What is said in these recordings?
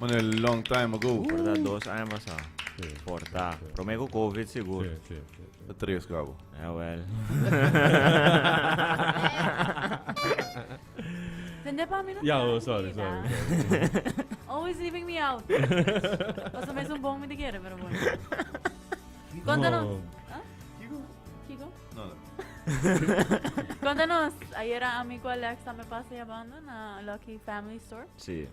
Mane long time ago. Por ta 2 aña pasá. Por ta. Promé ku COVID sigur. Ta tres kabo. Ja wel. Tende pa mi no Ja, oh, sorry, sorry, sorry. Always leaving me out. Paso mes un bon mi te quiere, pero bueno. Contanos. No. ¿Ah? Kiko? No, no. Contanos. Ayer ami ku Alex tambe pasa yabando na Lucky Family Store. Si.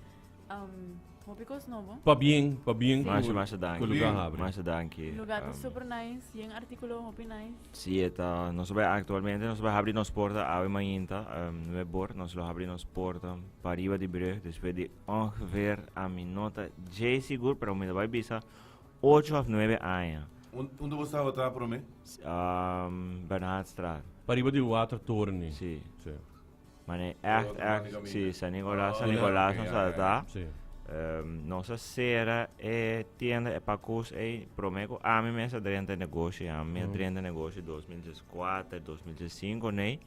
Hopi kos nobo. Pabien, pabien. Masha, masha danki. Ku lugar habri. Masha danki. Lugar ta super nice, yen artíkulo hopi nice. Si, e ta, nos bai aktualmente nos bai habri nos porta awe mainta, 9 or, nos lo habri nos porta pariba di brug despues di ongeveer, ami no ta djei sigur, pero mi ta bai bisa 8 of 9 aña. Unda bo tabata promé? Bernhardstraat. Pariba di Watertoren. Si. Si. Mane echt, Otro echt, caminda. si, San Nicolas, Oh, San Nicolas oké, nos ta. Nos a sera e tienda e pakus ei promé ku ami mes a drenta e negoshi. Ami a drenta e negoshi 2004, 2005 nei.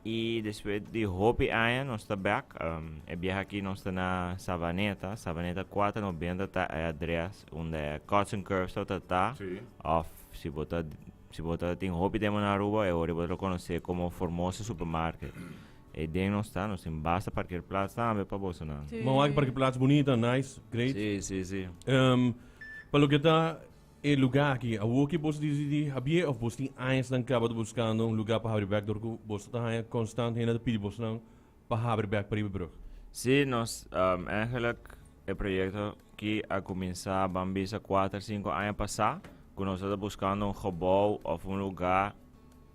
I despues di hopi aña nos ta bèk. E biaha aki nos ta na Savaneta. Savaneta 490 ta e adres unda e Cuts and Curves ta ta. Òf si bo ta tin hopi tempu na Aruba, e ora bo ta konosé komo Formosa Supermarket. E den nos ta, nos tin basta parkeerplaats tambe pa bosonan. Ma wak parkeerplaats bunita, nice, great. Si. Pa loke ta e lugá aki, awor ku bo disidí habié òf bo tin añanan kaba ta buskando un lugá pa habri bèk dor ku bo ta haña konstant hende ta pidi bosonan pa habri bèk pariba brug? Si, nos eigenlijk e proyekto aki a kuminsá ban bisa 4, 5 aña pasá, ku nos ta buskando un gebouw òf un lugá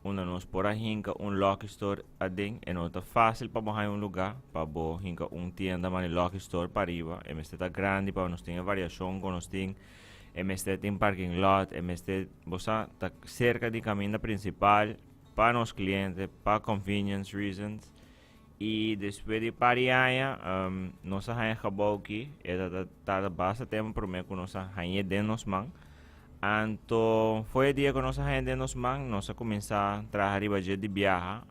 unda nos por a hinka un Lucky Store aden. E no ta fásil pa bo haña un lugá pa bo hinka un tienda manera Lucky Store pariba. E mester ta grandi pa nos tin e variashon ku nos tin. E mester tin parking lot, e mester bo sa ta serka di kaminda prinsipal pa nos kliente, pa convenience reasons. I despues di par di aña, nos a haña gebouw aki. E ta tarda basta tempu promé ku nos a hañ'é den nos man. Anto foi e dia ku nos a hañ'é den nos man, nos a kuminsá traha riba dje di biaha.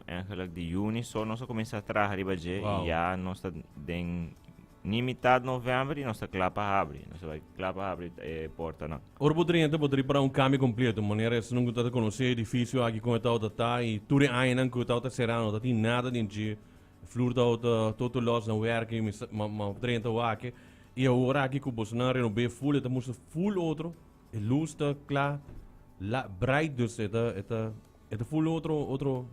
Eigenlijk di yüni so nos a kuminsá traha riba dje i ya nos ta den ni mitat novèmber i nos ta kla pa habri. Nos ta bai kla pa habri e portanan. Ora bo drenta, bo ta ripara un kambio kompleto. Manera esnan ku ta konosé edifisio aki kon e tabata ta i tur e añanan ku e tabata será no ta tin nada den dje. Flur tabata toto lòs na wèrk i mi sa mi drenta wak i awor aki ku bosonan renob'é ful e ta mustra ful otro. E lus ta kla la bright dus e ta e ta e ta ful otro otro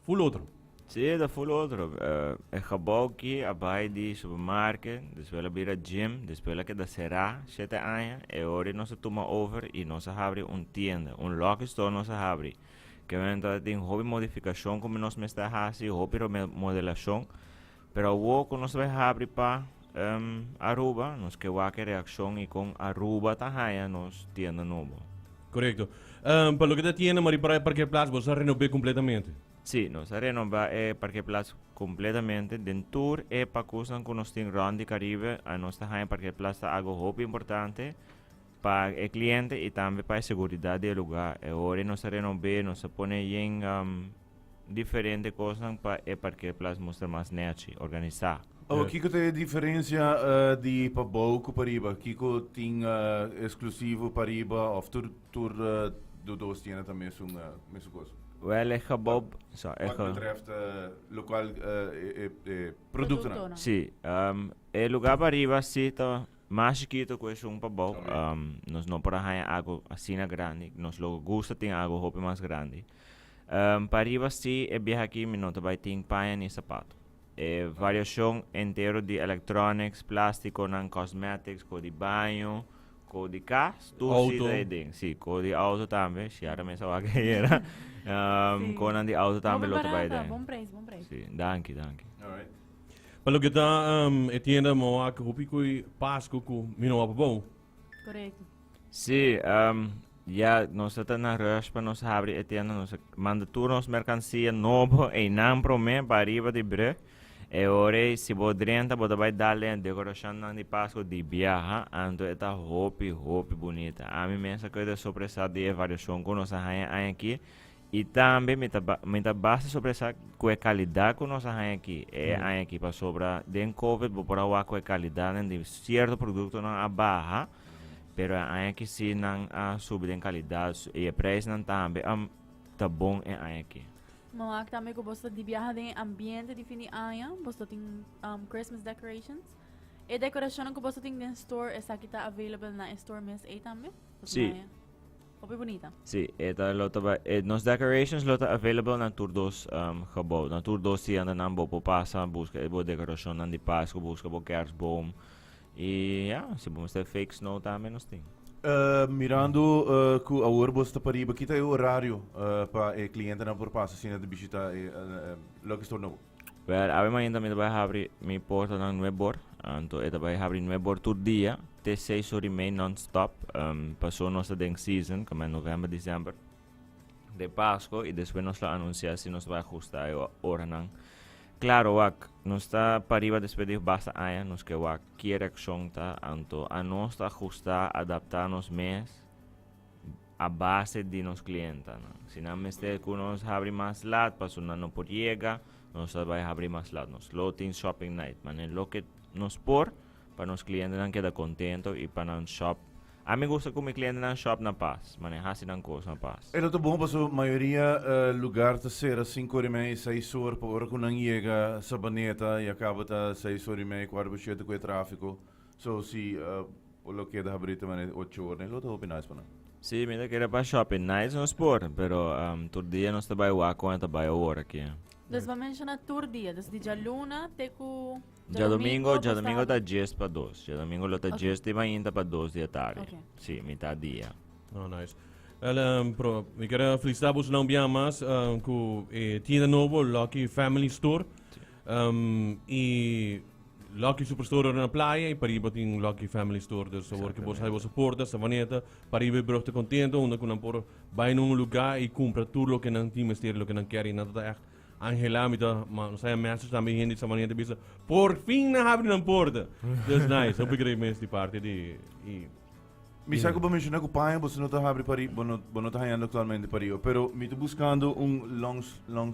ful otro. Si, e ta ful otro. E gebouw aki a bai di supermarket, despues el a bira gym, despues el a keda será 7 aña. E ora nos a tuma over i nos a habri un tienda, un Lucky Store nos a habri. Ke men ta tin hopi modifikashon ku nos mester a hasi, hopi remodelashon. Pero awor ku nos ta bai habri pa Aruba, nos ke wak e reakshon i kon Aruba ta haña nos tienda nobo. Korekto. Pa loke ta tienda, ma ripará e parkeerplaats bo sa renob'é kompletamente? Si, nos a renobá e parkeerplaats kompletamente. Den tur e pakusnan ku nos tin rònt di Karibe, nos ta haña parkeerplaats ta algu hopi importante pa e kliente i tambe pa e seguridat di e lugá. E ora nos a renob'é, nos a pone yen diferente kosnan pa e parkeerplaats mustra mas nèchi, organisá. Oh, kiko ta e diferensia di pabou ku pariba? Kiko tin eksklusivo pariba òf tur tur dos tienda ta mesun mesun kos? Wèl, e gebou, so, e Wat betreft lokual e produktonan. Si, e lugá pariba si ta mas chikitu ku esun pabou. Nos no por a haña algu asina grandi. Nos lo gusta tin algu hopi mas grandi. Pariba si e biaha aki mi no ta bai tin paña ni sapato. E variashon entero di electronics, plastikonan, cosmetics, ko di baño, ko di kas, tur si ta den. Si, ko di auto tambe, Shiara mes a wak ayera. Konan di auto tambe lo ta bai den. Bon prijs, bon prijs. Si, danki, danki. Pa loke ta e tienda mi a wak hopi ku Pasku ku mi no a pabou. Korekto. Si, ya nos ta na rush pa nos habri e tienda, nos a manda tur nos merkansia nobo einan promé pa ariba di brug. E ora ei si bo drenta bo ta bai dal den e dekorashonnan di Pasku di biaha, anto e ta hopi hopi bunita. Ami mes a keda sorpresá di e variashon ku nos a haña aña aki. Y tambe mi ta mi ta basta sorpresa cu e calidad cu nos a haña aki, e aña aki pasobra den covid bo por a wak cu e calidadnan di cierto productonan a baha, pero e aña aki si nan a subi den calidad y e prijsnan tambe a ta bon e aña aki. Mi a wak tambe cu bo ta di biaha den e ambiente di fin di aña, bo ta tin Christmas decorations. E decoracionnan cu bo ta tin den store esaki ta available na e store mes ey tambe? Si. Hopi bunita. Si, e ta lo ta bai, e nos decorations lo ta available na tur dos um, gebouw. Na tur dos tiendanan bo por pasa busca e bo decoracionnan di Pasco, busca bo kerstboom. Y ja, si bo mester fake snow tambe nos tin. Mirando cu awor bo sta pariba, kita e horario pa e clientenan por pasa asina di bishita e Lucky Store nobo? Wel, awe mainta mi ta bai habri mi portanan nuebor, anto e ta bai habri nuebor tur dia te seis or y mei non stop, paso nos ta den season, como november, december, de Pasco, y despues nos lo anuncia si nos ta bai ajusta e oranan. Claro, wak, nos ta pariba despues di basta aña, nos ke wak ki reaccion ta, anto anos ta ajusta, adapta nos mes, a base di nos clientenan. Si nan mester cu nos habri mas laat pasobra nan no por yega, nos ta bay habri mas laat. Nos lo tin shopping night, mane loke nos por pa nos clientenan keda contento y pa nan shop. Ami gusta cu mi clientenan shop na pas, mane haci nan cos na pas. E lo ta bon pasobra mayoria lugar ta cera cinco ora y mei, seis or, pa ora cu nan yega Sabaneta ya caba ta seis ora y mei, cuarto pa shete cu e trafico. So si Bo lo keda habri te manera ocho ora, lo ta hopi nice pa nan. Sí, mi ta kere pa shopping nights nos por, pero tur dia nos ta bai wak con e ta bai awor aki. Dus bo menciona tur dia, dus di djaluna te cu Djadomingo, djadomingo ta djes pa dos. Djadomingo lo ta djes di mainta pa dos di atardi. Okay. Sí, mitad dia. Oh, nice. Wel, pero mi quiero felicitar vos un biaha mas cu e tienda nobo, Lucky Family Store. Y Lucky Superstore ora na playa y pariba tin Lucky Family Store. Dus awor que bos hay boso porta, Savaneta, pariba y brug ta contento, unda cu nan por bay na un lugar y cumpra tur loke nan tin mester, loke nan kier y nan ta echt anhela. Mi ta, ma nos haya message tambe hende di Savaneta bisa, por fin nan habri nan porta. Dus nice, hopi great mes di parti di y Mi sa cu bo menciona cu paña boso no ta habri pari, bo no, bo no ta hañando actualmente pariba, pero mi ta buscando un long, long,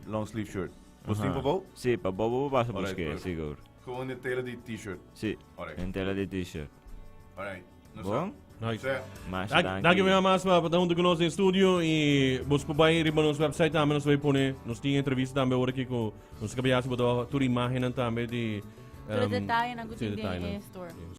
long sleeve shirt. Bo tin pa bou? Sí, pa bou bo pasa Alright, busk'é, perfect. sigur. Gewoon den tela di t-shirt. Sí, Alright. den tela di t-shirt. Alright. Nos Bon? sa. Nice. Sea. Masha Dank, danki. danki bia mas pa ta hunto ku nos den studio y bos por bai riba nos website tambe nos bai pone nos tin entrevista tambe ora ki ku nos kabiasi bo ta tur imagennan tambe di Tur e detayenan ku sí, tin den detayenan. e store. Sí.